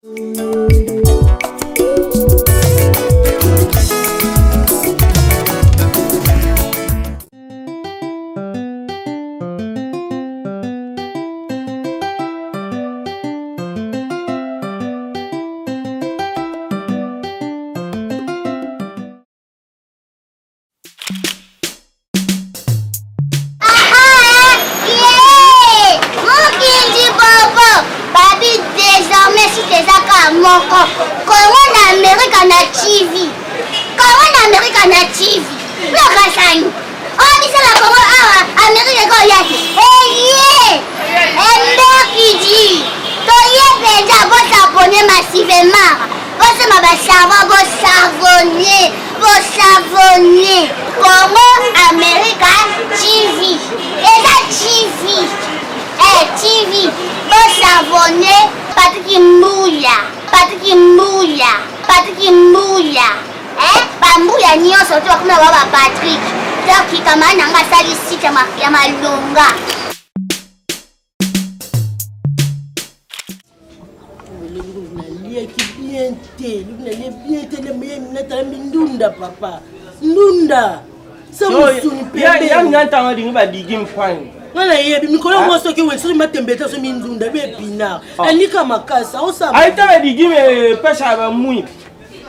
Moko kongo na amerika na tv, kongo na amerika na tv, lokasani oyo biso na kongo awa amerika ekoya te. Eye emberkidi toye mpenza, bosabone massivement, bosomba basavon, bosavone, bosavone. Congo America TV eza TV, eh, TV, bosavone. Patrik Mbuya, Patrik Mbuya, Patrik Mbuya, eh, bambuya nyonso to bakoma ba ba Patrick. Donc kamara na nga asali site ya malonga. Naliaki bien te, lobi nalie bien te, natalambi ndunda papa, ndunda sa mosuni pembeni. Yanga ntango alingi badigi mfani. Nga nayebi mikolo yango, soki we soki matembe te, soki ndunda be épinard alika makasi aosala. Ayita badigi epesaka bamwi.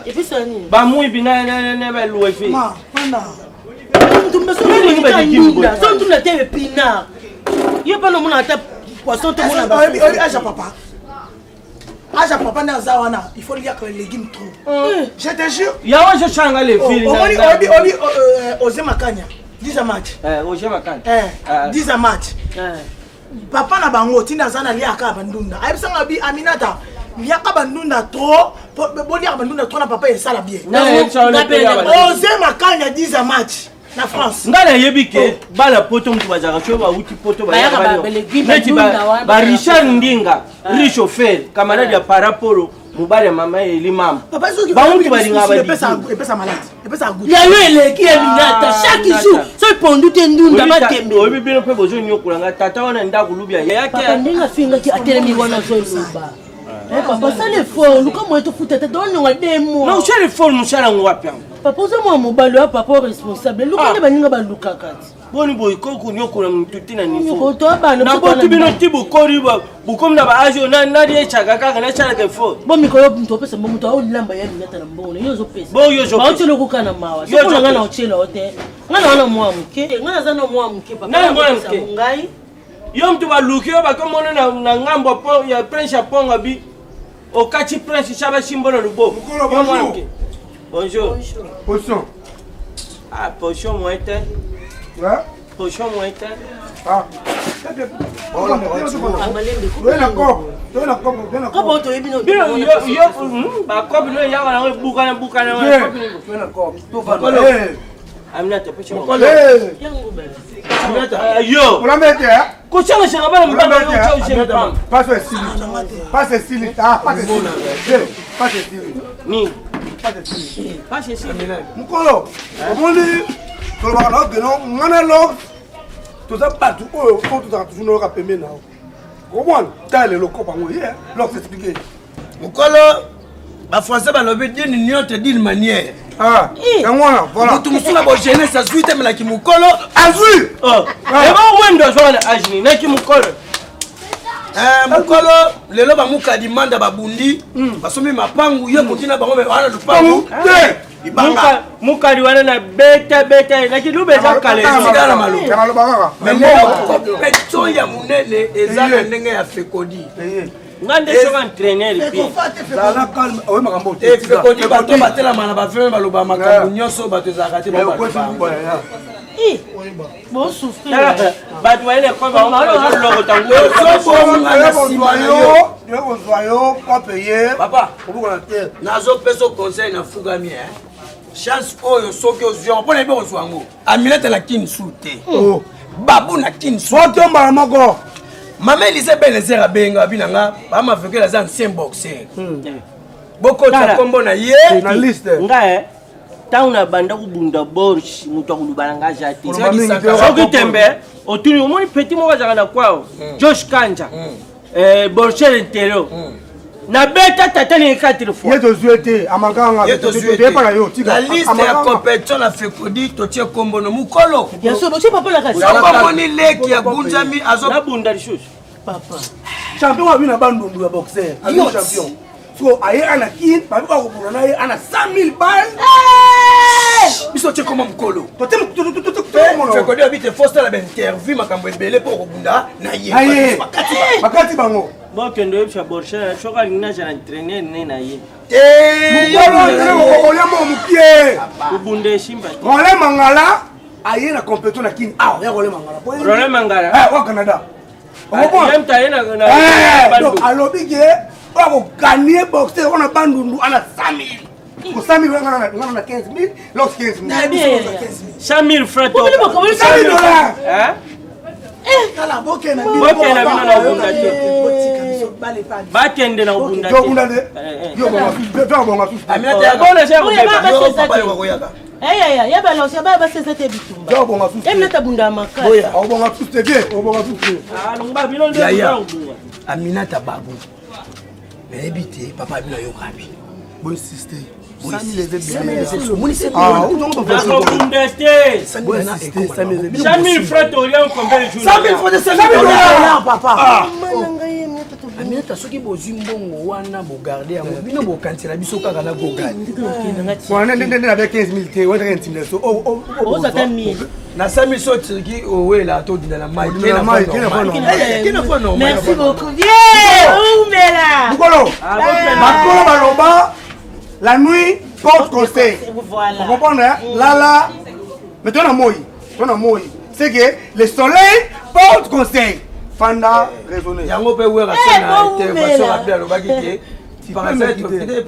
Epesa nini? Bamwibi na baluefe. Ma panda ndumba, soki ndunda, soki ndunda te, épinard yo mpa nomona ata poisson tomona. Oyebi age ya papa, age ya papa nde aza wana, il faut liaka légume trop, je te jure. Yango ezosanga le ville. Omoni, oyebi, oyebi Oze Makanya, 10 match. Oze Makanya. 10 match. Papa na bango ntinda aza na liaka bandunda, ayebisanga bi Aminata liaka bandunda trop, boliaka bandunda trop na papa, esala bien. Oze Makanya, 10 match na France. Ngai nayebi ke bana poto moto bazalaka soki bauti poto neti ba Richard Ndinga, richauffeur, camarade ya Parapolo, mobali ya mama Eli mama, bango balingaka. Epesa maladi, epesa goût. Yayo eleki ya minata chaque jour, soki pondu te, ndunda, matembe. Oyebi bino mpe bozonyokola nga tata wana ndako lubi. Papa ndenge afingaki, atelemi wana azoloba. Papa, sala effort, luka moye tofuta te, tolonga 2 mois. Non, osala effort, mosala yango wapi yango? Papa, oza mwa mobali oya, papa responsable, luka nde baninga balukaka ti. Boni boye konyokola motu te na niveau. To bana. Naboti bino ti bokori, bokomi na baage oyo nali echaka kaka nasalaka effort. Bo mikolo moto opesa mbo moto aolamba ya minata na mbongo yo ozopesa. Bo yo ozopesa. Baotiela okoka na mawa sopona ngai na otiela o te, ngai na wana mwa moke, ngai naza na mwa moke papa. Nani mwana moke? Ngai. Yo moto baluki yo, bakomona na ngambo ya prince ya pongo bi okati prince sa basimbo na loboko. Mokolo, bonjour. Bonjour. Position. Ah, position moyen te. Ouais. Position moyen te. Ah. Kopo toyebi. Bino yo bakopi no eyaka nango ebukana bukana. Aminata, yo kosangashanga bana mobali. Passe esili, passe esili, ah, passe esili, passe esili. Nini? Passe esili. Passe esili. Mokolo omoni tolobaka na okeno nga na lor, toza bato oyo fo tozalaka toujours nayoka pembeni na yo komwana. Ta lelo kopa yango ye lor s'explique. Mokolo bafrançais balobi d'une niote d'une manière. Ah, yango wana, voilà. Motu mosusu na bojeunesse azwi te, melaki mokolo. Azwi. Eba wendo azwaka na age nini naki mokolo? Mokolo lelo bamukadi manda babundi, basombi mapangu, yo koki na bango wana lupangu te. Libanga. Mukali wana na beta beta naki lube eza kala. Etikala na maloba. Naloba kaka. Mais lelo compétition ya monene eza na ndenge ya Fekodi. Nga nde soki entraîneur bien. Zala calme, oyo makambo te. Fekodi, bato batelama na bafilme, baloba makambo nyonso, bato ezalaka te, bango baloba. Bosouffrir. Bato bayene kolokota. Ozobonga na nsima na yo. Kozwa yo kope ye. Papa. Obukana te. Nazopesa conseil na fugami, chance oyo soki ozwi yango mpona yebi kozwa yango, Aminata na kini su te, babu na kini su. Oto mbala moko. Mama Elise Benezer abenga abi na nga bamavekele aza ancien boxer, bokota nkombo na ye. Na liste. Nga ntango na banda kobunda borse, moto akoluba na nga aza te. Koloba mingi te. Soki tembe otuni, omoni petit moko azalaka na kwao, Josh Kanja, borser intero. Nabeta tata na ye 4 fois. Ye tozwi te, amakanga. Ye tozwi te. Na yo, tika. La liste ya compétition na Fekodi totie kombo no mukolo. Ya so botie papa la kasi. Soko moni leki ya gunzami azo nabunda lisusu. Papa. Champion wa bino bandundu ya boxer. Azo champion. So aye ana kin, babi kwa kubuna na ye ana 100 000 balles. Biso tie koma mukolo. Tote Fekodi abi te faut sala ba interview makambo ebele po kobunda na ye. Bakati bango. Bokende oyebisa Borchel soki alingi nazala entraîneur ne na ye. Olia mo mokie. Kobunda esimba te. Roland Mangala aye na compétition na Kin. Ah, ya Roland Mangala. Roland Mangala. Eh, wa Canada. Okomona. Alobi ke oyo akoganie boxer wana Bandundu ana 100 000. Ko 100 000 ngana na 15 000, los 15 000. 100 000 francs. 100 000 dollars. Hein? Tala bokenda bokenda bino na obunda te. Bakende na obunda te. Obunda te. Yo bonga susu. Bona se akobeba. Eyaya ya balance ba basesa te bitumba. Yo bonga susu. Emnata bunda makasi. Obonga susu te bien, obonga susu te. Ah longba bino nde obunga. Aminata Babu. Nayebi te papa bino ayoka bi. Bo insister. Nakobunda te. 100 000 francs tolia combien de jours? 100 000 francs, 100 000 dollars papa. Aminata soki bozwi mbongo wana bogarde yango bino bokanisela biso kaka na gogani wana nde na 15 000 te wana intimidation ozata 1000 na 100 000 so turki owela todinda na mai merci beaucoup bien umela mokolo bakolo baloba la nuit porte conseil. Voilà. Vous comprenez hein? Là, là, mais toi, moi, toi, moi, c'est que le soleil porte conseil. Fanda raisonner. Yango pe wera sana intervention rapide alobaki te. Tu peux me quitter. Tu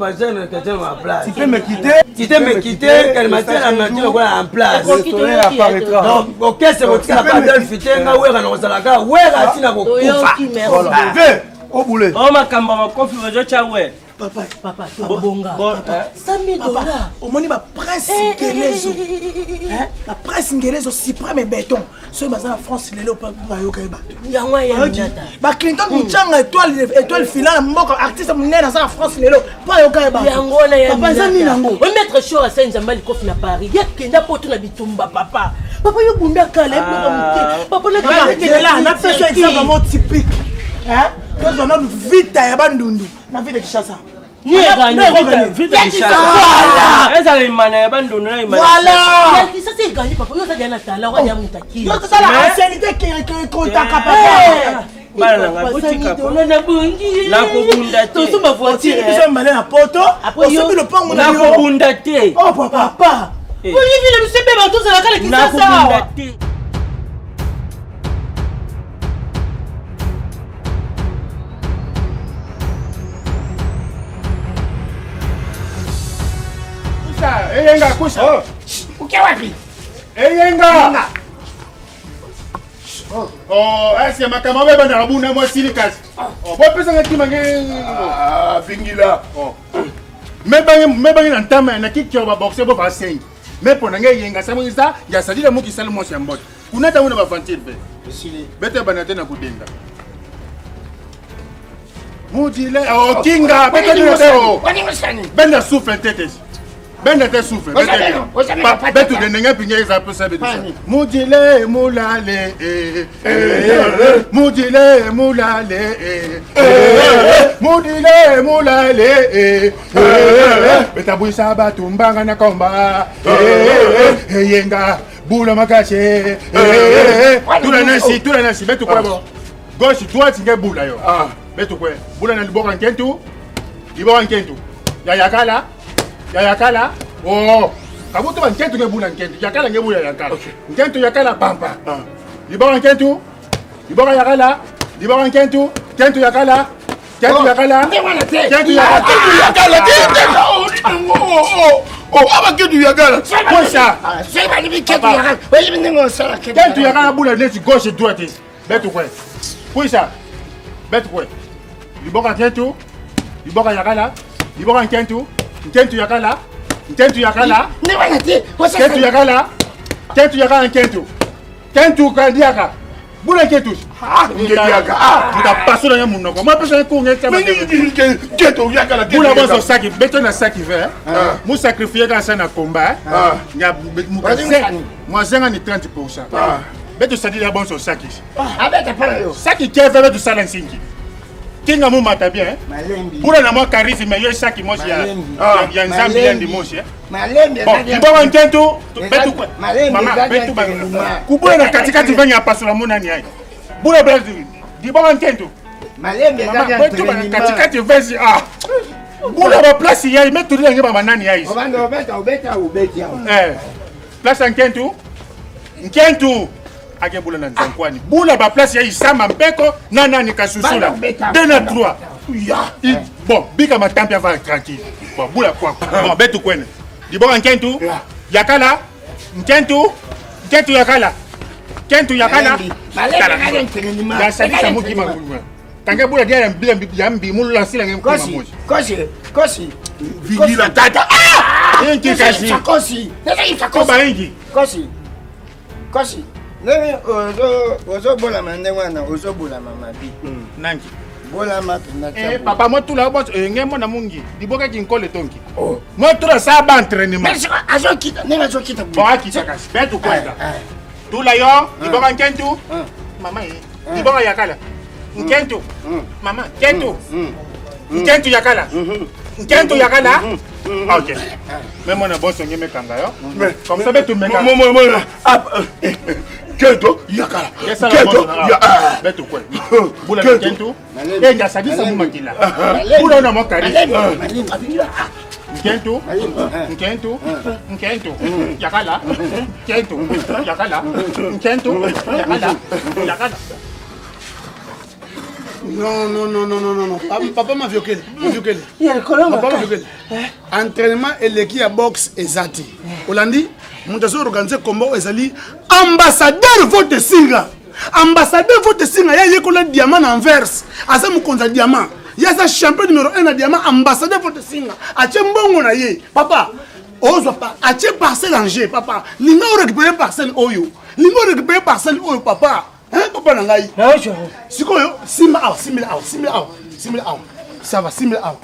peux me quitter. Tu peux me quitter. Qu'elle maintient la maintient lokola en place. Le soleil apparaîtra. Donc, orchestre kotikala pa Adolphe te nga wera na kozalaka wera tina kokufa. Voilà. Ve au boulot. Oh makambo makofi bazotya we. Papa, papa, tobonga. Papa, 100 000 dollars. Omoni ba prince ngelezo. Hein? Ba prince ngelezo suprême béton. Soki baza na France lelo bayoka ye bato. Yango ya Aminata. Ba Clinton Muchanga étoile étoile filante na mboka artiste monene aza na France lelo po ayoka ye bato. Yango wana ya Papa eza nini yango? O maître Shora Saint Nzamba likofi na Paris. Ya kenda poto na bitumba papa. Papa yo bunda kala ye biloko moke. Papa na kenda na pesa exemple moko typique. Hein? Tozwa nanu vita ya Bandundu. Na ville de Kinshasa. Ezala imana ya bandundu na imana. Voilà. Kinshasa egangi papa yo ozali na talent oya mutakili. Yo tozala ancienneté kotaka papa. Bana na ngai botika nabongi nakobunda te. Tosomba voiture. Biso mibale na poto. Osombi lopango na yo. Nakobunda te. Oh papa. Oyebi na biso mpe bato ozalaka na Kinshasa. Nakobunda te. Eyenga kusha. Oh. Uke wapi? Eyenga. Oh, ese makambo abe bana buna mwa sili kasi. Oh, bopesa nga kima nge. Ah, bingila. Oh. Mebange mebange na ntama na kikyo ba boxer bo ba sengi. Me pona nge eyenga sango isa ya sadila muki sala mwasi ya mbote. Kuna tango na ba venture be. Esili. Bete bana te na kudenga. Mujile oh kinga bete ni te oh. Benda souffle tete. Benda te souffle. Bete. Betu de ndenge pinge eza pesa betu. Mujile mulale eh eh mujile mulale eh eh mujile mulale eh eh betabwisa batu mbanga na komba eh eh yenga bula makasi eh eh tula nasi tula nasi betu kwa bo gauche droite nge bula yo betu kwe bula na liboka nkentu liboka nkentu ya yakala ya yakala oh kabutu ba nkentu nge bula nkentu yakala nge bula yakala nkentu yakala pampa liboka nkentu liboka yakala liboka nkentu nkentu yakala nkentu yakala nkentu yakala aba nkentu yakala kwesa nkentu yakala bula neti gauche droite betu kwe kwisa betu kwe liboka nkentu liboka yakala liboka nkentu nkentu yakala nkentu yakala nkentu yakala nkentu yakala nkentu nkentu kandiaka. Bula ketu. Ah, ngeliaka. Ah, muta paso na munoko. Moi pesa ko ngeta. Keto yaka la Bula bozo saki, beto na saki ve. Mu sacrifier ka sa na combat. Nya mu Moi zenga ni 30%. Beto sadi ya bonso saki. Abeta para yo. Saki keve beto sala nsinki. Kinga mu mata bien. Bula na mwa charisme yo saki mosi ya ya nzambi ya ndimosi. Malembe Bon, libongo nkentu betu mama betu ba kubula na katikati venye apasola monani ai. Bula bla libongo nkentu. Malembe mama betu ba katikati vesi ah. Bula ba place yai metu ndenge ba manani ai. Obanda obeta obeta obeti awa. Eh. Place ya nkentu. Nkentu. Ake bula na nzankwani. Bula ba place ya isama mpeko na nani kasusula. 2 na 3. Ya. Bon, bika matampi ava tranquille. Bon, bula kwa. Bon, betu kwene. Libonga nkentu. Yakala. Nkentu. Nkentu yakala. Nkentu yakala. Malembe Yasalisa mukima. Tange bula dia ya mbi ya mbi mulula sila nge mkuma moja. Kosi, kosi. Vigila tata. Ah! Inki kasi. Kosi. Koba inki. Kosi. Kosi. Ndenge ozobolama ndenge wana ozobolama mabe. Nanki. Bolama mpenza. Eh, papa motula bo nge mona mungi liboka kinkole tonki. Motula sa ba entraînement. Azokita ndenge azokita. Bon akita kasi. Betu kwenda. Tula yo liboka nkentu. Mama ye. Liboka yakala. Nkentu. Mama nkentu. Nkentu yakala. Nkentu yakala. Ok. Mais mona boso nge mekanga yo. Comme ça betu meka. Mo mo mo. Kento yakala. Kento ya. Betu kwe. Bula nkentu. Eh ngasabisa mu makila. Bula na mokari. Nkentu. Nkentu. Nkentu. Yakala. Nkentu. Yakala. Nkentu. Yakala. Yakala. Non, non, non, non, non, non. Papa Maviokele, Maviokele. Papa Maviokele. Entraînement eleki ya boxe eza te. Olandi, moto azo organiser combat oyo ezali ambassadeur vote singa. Ambassadeur vote singa ya yekola diamant na Anvers. Aza mokonzi ya diamant. Ye aza champion numéro 1 na diamant, ambassadeur vote singa. Atie mbongo na ye. Papa, ozwa pa atie parcelle en jeu, papa. Linga o récupérer parcelle oyo. Linga o récupérer parcelle oyo, papa. Hein, papa na ngai. Sikoyo, simba awa, simbela awa, simbela awa, simbela awa. Ça va, simbela awa.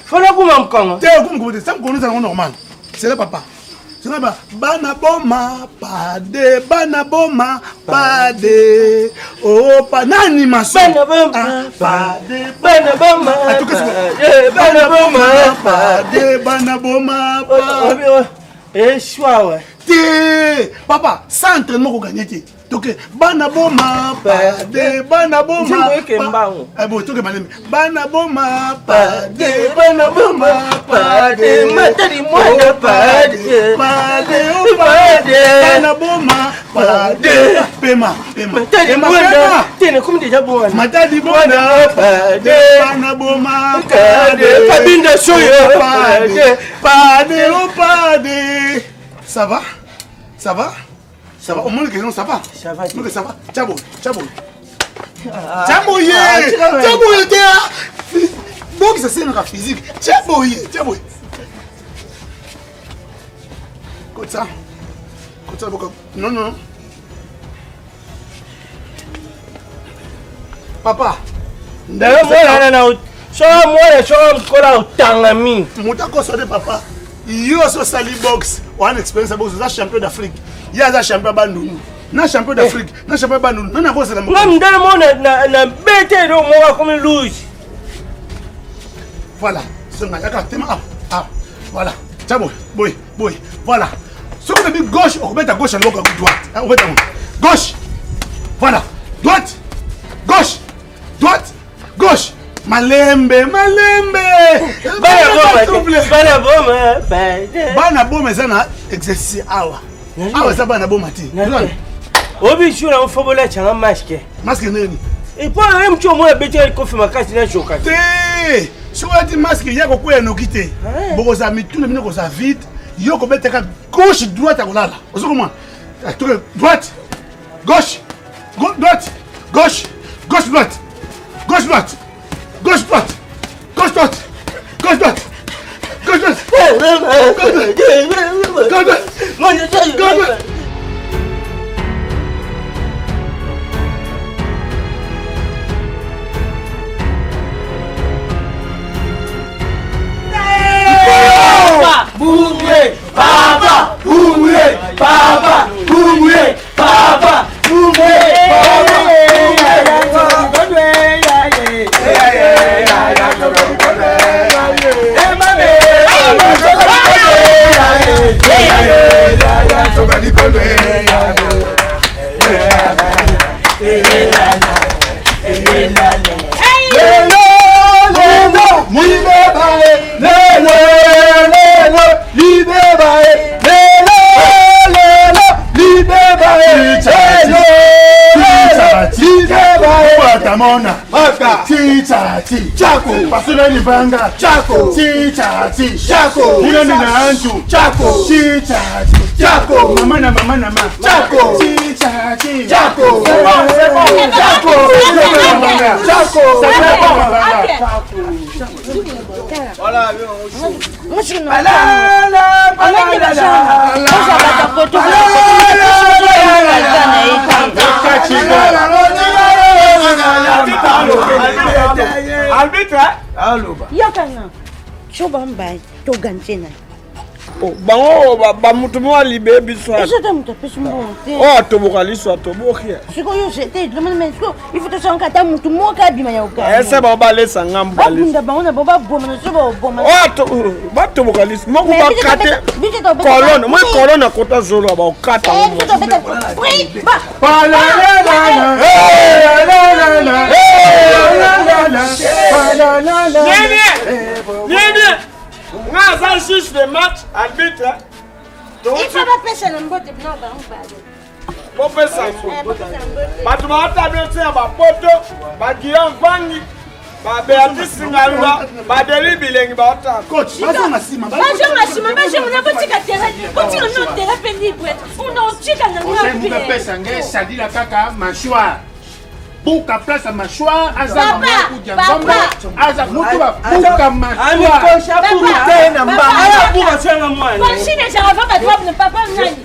Fana kuma mkongo. Te kuma mkongo te, sa mkongo ezalaka normal. C'est là papa. C'est là bana boma pade, bana boma pade. Oh, pa na animation. Bana boma pade, bana boma. Bana boma pade, bana boma pade. Eh, choix ouais. Te, papa, sans entraînement ko gagner te. Toke bana boma pade, bana boma. Eh bon, toke malembe. Bana boma pade, bana boma pade. Matadi mwana pade. Pade, oh pade. Bana boma pade. Pema, pema. Matadi mwana. Tene comme déjà bon. Matadi mwana pade. Bana boma pade. Kabinda soyo pade. Pade, oh pade. Ça va? Ça va? Ça va? Au moins que non, ça va. Ça va. Ça va. Tiens bon, tiens bon. Tiens boye. Tiens boye te. Donc ça c'est notre physique. Tiens boye, tiens boye. Écoute ça. Écoute ça beaucoup. Non non. Papa. Ndayo mwana na soka mwana soka mkola otanga mingi. Moto akosa te papa. Yo so sali boxe, wana expérience ya boxe, oza champion d'Afrique. Ye aza champion ya Bandundu. Na champion d'Afrique, na champion ya Bandundu. Nani akozela mokonzi? Nga mundele mo na bete elo moko akomi luzi. Voilà, songa yaka tema ah ah. Voilà. Tiens boy, boy, boy. Voilà. Soki obebi gauche, okobeta gauche ya loboko ya droite. Okobeta gauche. Voilà. Droite. Gauche. Droite. Gauche. Malembe, malembe. Bana boma, bana boma eza na exercice awa. Awa eza bana boma te. Obi shura ofobola changa masque. Masque nini? Et puis oye mtu omona abeti likofi makasi na joka te. Soki olati masque ya kokweya noki te. Bokozala mituna bino kozala vide. Yo kobetaka gauche droite ya kolala. Ozo komona? Droite, gauche, droite, gauche, gauche droite, gauche droite, gauche droite, gauche droite, gauche droite. Gauche droite. Gauche droite. Gauche droite. Papa Bumwe, Papa Bumwe, Mona chichachi chako pasula libanga chako chichachi chako ino nina antu chako chichachi chako mama na mama na ma chako chichachi chako chako chako Voilà, Arbitre, yokanga so bambai toganse na bango bamutu mo alibe biso eza ta moto apesi mbongo te oyo atoboka liso atoboki sikoyo te siko il faut tosanga ata motu moko abima ya ese bango balesa ngambo babunda bango na bango baboma na so baboma oyo batoboka liso moko bakate kolone moi kolone akota zolo bakokata nini nga aza juge de match arbitre il faut bapesa na mbote bino bango bale bopesa bato baata bino ntina bapoto baguillaume vangi babeatrice ngalula badeli bilengi baotala bazonga nsima bazonga nsima bazonga na botika terrain botika no terrain mpe libre una otika na ngapesa nge sadila kaka mâchoire buka place ya mâchoire aza aza mutu babuka mâchoire ezaka va bato babuna papa nani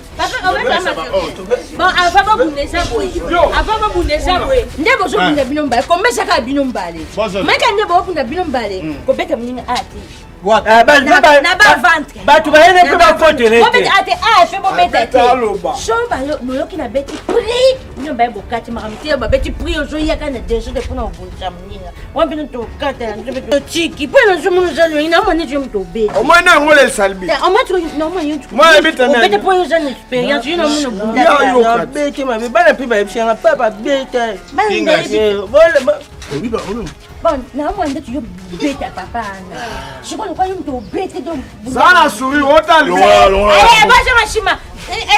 bon avant babunda eza boye avant babunda eza boye nde bozobunda bino mbale komesaka bino mbale maka nde bobunda bino mbale kobeta moninga a te na baventre bato bayene mpe bakotele te ate a fe bobeta te so boyoki na beti prix bino baye bokati makambo te babeti prix ozoyaka na desordre mpona kobundisa moninga wana mpena tokata totiki mpo nazomona oza loyi namona neti yo moto obeti omoi na yango lesalbi obete mpo yo oza na expérience yo namona obundabete mabe bana mpe bayebisi yanga pa babeta bon naomona ndeti yo beta papa ana sikoyo lokwa yo moto obete to za na sourire otalibazo nsima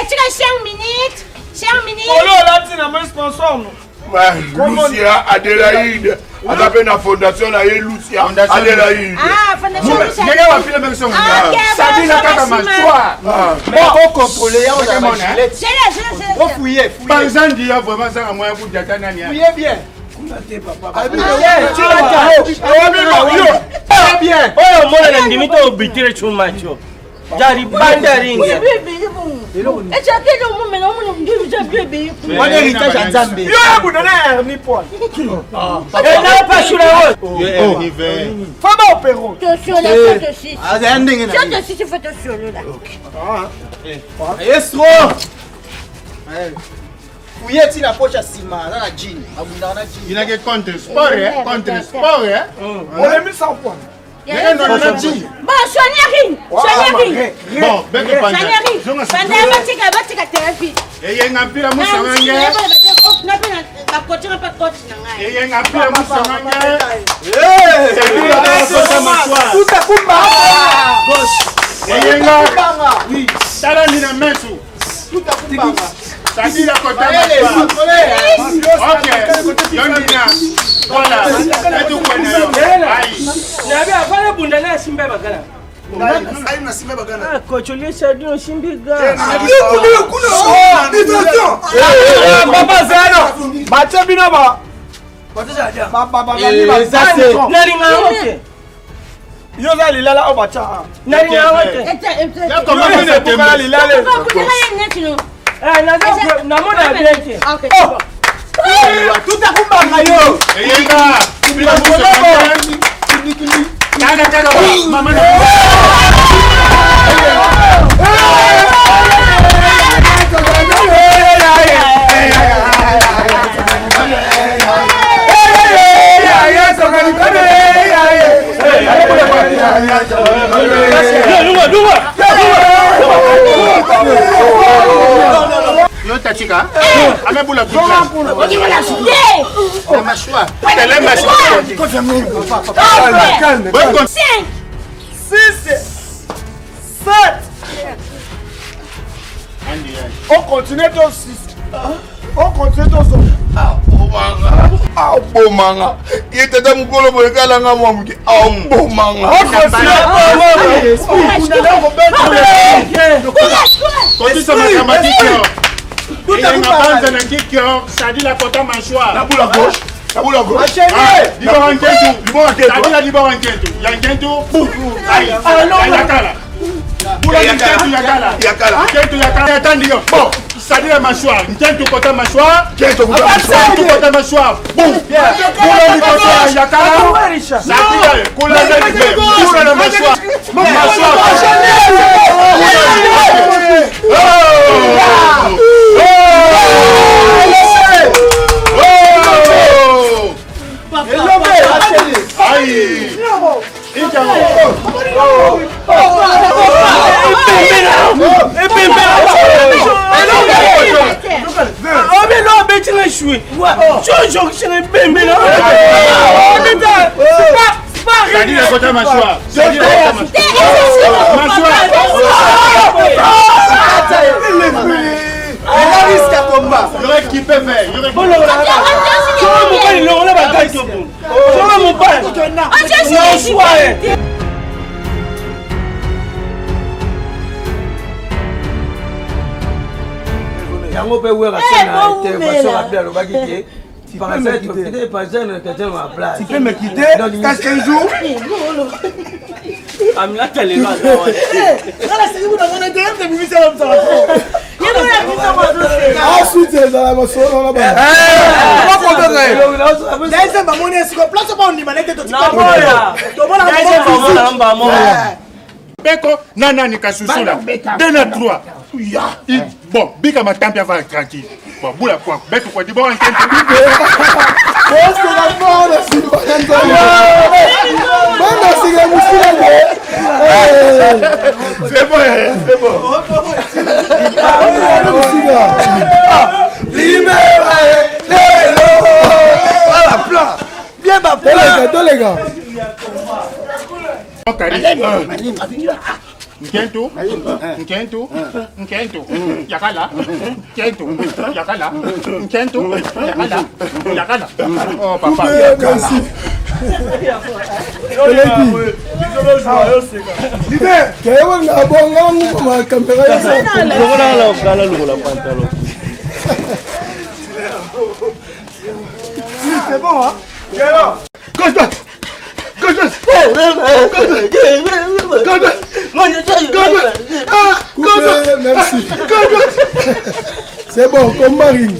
etika 5 minutes 5 minutes olo olati na moi sponsor no Lucia Adelaide aza mpe na fondation na ye Lucia Adelaide sadila kaka mâchoire okontrole yango ofouye banzandi ya vraiment azanga moyen kudiata nani fouye bien oyo omona na ndimi to obitire chuma cho jari banda ringi wana héritage ya nzambe yo yabunda na herni poil enapasula oyo fa baopero azaya ndenge na estro fuye ti na poche ya nsima aza na jean abundaka na jean inake contre sport contre sport olemi sans point Bon, soignez soignez Bon, beke panja. Panja batika batika terrain. Eyenga mpira musangange. Bakotinga pa coach na ngai. Eyenga mpira musangange. Tuta kumba. Eyenga. Oui. Tala ni na mesu. Tuta kumba. Sadila kota mâchoire. Ok. Yondina. Voilà. Etukwena yo. Ayi. Nabi afana bunda na simba bagala. Ayi na simba bagala. Kocholi sadi osimbi ga. Papa zeno. Batie bino ba. Nalinga yango te. Yo oza lilala oyo batya. Nalinga yango te. Lilala. Namona bien te. Tuta kumbanga yo. Eyenga. Kaka kaka mama na. Amebula Calme, calme. 5 6 7. On continue to 6. On continue to Abomanga ye tata mokolo boye kalanga mwa moke abomanga. Kotisa makambo kikio eyenga banza na kikio sadila kota mâchoire. Nabula gauche, nabula gauche. Libora nkentu. Libora nkentu. Sadila libora nkentu ya nkentu. Ai yakala bula nkentu yakala. Yakala. Nkentu yakala yatandi yo bon sadila mâchoire nkentu kota mâchoire. Nkentu kota mâchoire. Nkentu kota mâchoire. Bon bula likota yakala sadila kula na libe bula na mâchoire mâchoire. Obelo abeti na shwe jojokisena ebembe. Sadila kota mâchoire. Sadila kota mâchoire. Eza risque ya combat. Y'aurait qui peut faire. Y'aurait qui Soko mobali longola bakati obo soko mobali na shwa. Yango mpe wera sena intervention rapide alobaki ke Tu peux me quitter cache 15 jours. Aminata lelo aza wana. Ensuite ezala masolo na bana. Daise bamoni esiko place ba ondima nete. Naboya. Daise bamona mbamoya. Beko na nani kasusula 2 na 3. Bon, bika matampi ava tranquille. Bon, bula kwa betu kwa dibora nkentu. Oseka fort nsima ya Nzambe. Bana sika mosila boye. C'est bon, c'est bon. Mosika. Libera lelo voilà plan bien ba plan. Toleka, toleka. Nkentu, nkentu, nkentu, yakala, nkentu, yakala, nkentu, yakala, yakala. Oh papa. Merci. Toleki. Keyewe nga bonga nguma kamera ya. Lokola kala lokola pantalon. C'est bon, hein? Gauche droite. Gauche droite. Gauche droite. Gauche droite. Ah, gauche droite. Merci. Gauche droite. C'est bon, combat ring.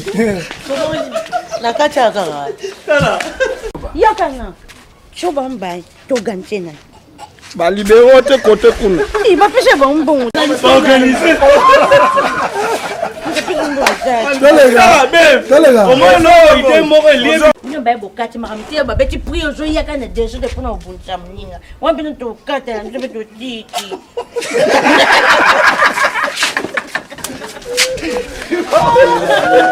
Na kati ya kaka. Yokanga so bambai toganse na. Balibero te kote kuna. Bapesa bango mbongo. Toleka. Toleka. Omona oyo ite moko elie. Bino baye bokati makambo te, babeti prix ozoyaka na desordre mpona kobundisa moninga wana bino tokata na biso mpe totiki.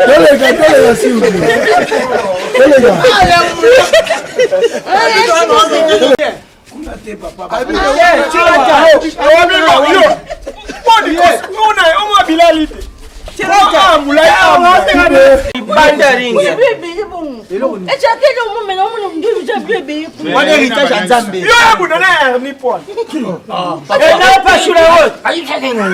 Toleka, toleka s'il vous plaît. Toleka. Omwa bilali te. Banda ringi. Ecakele omomena omona ndu eza bio ebeye. Wana héritage ya Nzambe. Yo yabunda na herni pole. Ena pasula oyo. Eza bio ebeye.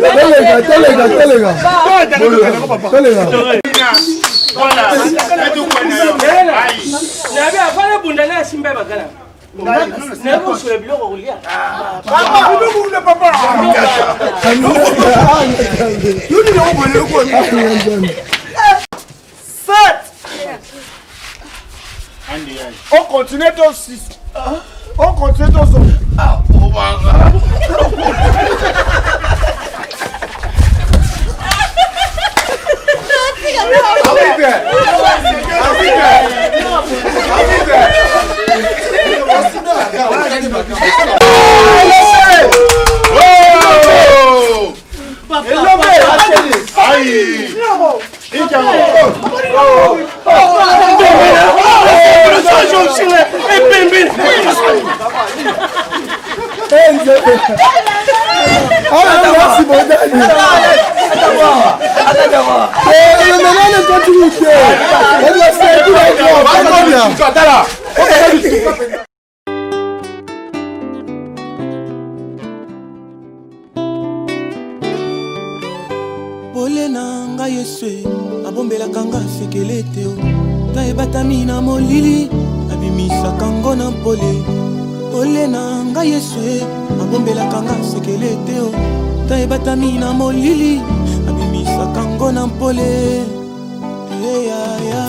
Toleka, toleka, toleka. Toleka. Voilà. Betu kwa na yo. Aïe. Nabe afana bunda na asimba bakala nabe osola biloko kolia. Papa, papa. 7. On continue to 6. On continue to Pole na ngai Yesu abombelaka nga sekele te o. Ta ebatami na molili abimisaka ngo na mpole. Pole na ngai Yesu abombelaka nga sekele te o. Ta ebatami na molili abimisaka ngo na mpole. Hey, ya, ya.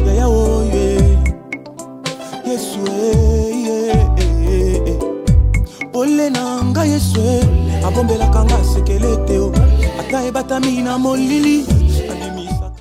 Yaya oyo Yesu eh, eh, eh, eh. Pole na ngai Yesu eh, abombelaka nga sekele te o. Ata ebatami na molili.